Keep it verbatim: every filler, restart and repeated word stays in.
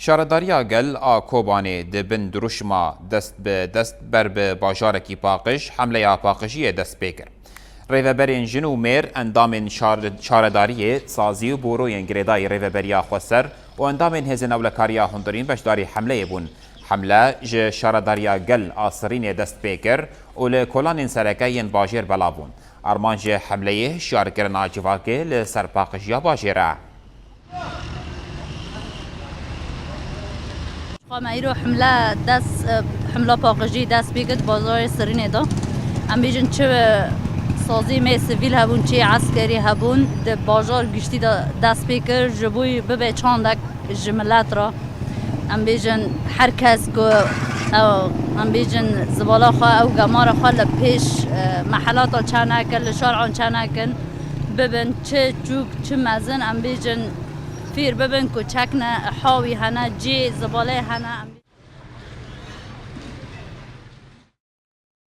Şaredariya Gel a Kobanê di bin dirûşma dest bi dest ber bi bajarekî paqij hemleya paqijiyê dest pê kir. Rêveberên jin û mêr, endamên şar-, şaredariyê, sazî û bûroyên girêdayî Rêveberiya Xweser û endamên hêzên ewlekariya hundirîn beşdarî hemleyê bûn. Hemle ji Şaredariya Gel a Sirînê dest pê kir û li kolanên sereke yên bajêr belav bûn. Armanc ji hemleyê hişyarkirina civakê li ser paqijiya bajêr e. Xwe me îro himle dest, himla paqijî dest pê kir di bazarê Sirînê de. Em bêjin çi sazî mê sivîl hebûn, çi eskerî hebûn, di bajar giştî de dest pê kir, ji bo bibe çandek ji milet re. Em bêjin her kes ku ew, em bêjin zibala xwe, ew gemara xwe li pêş, e, mehelata çe nekin, li şar'an çe nekin, bibin çi çûk, çi mezin, em bêjin fêr bibin ku çek ne, hawî hene, cê zibalê hene. Em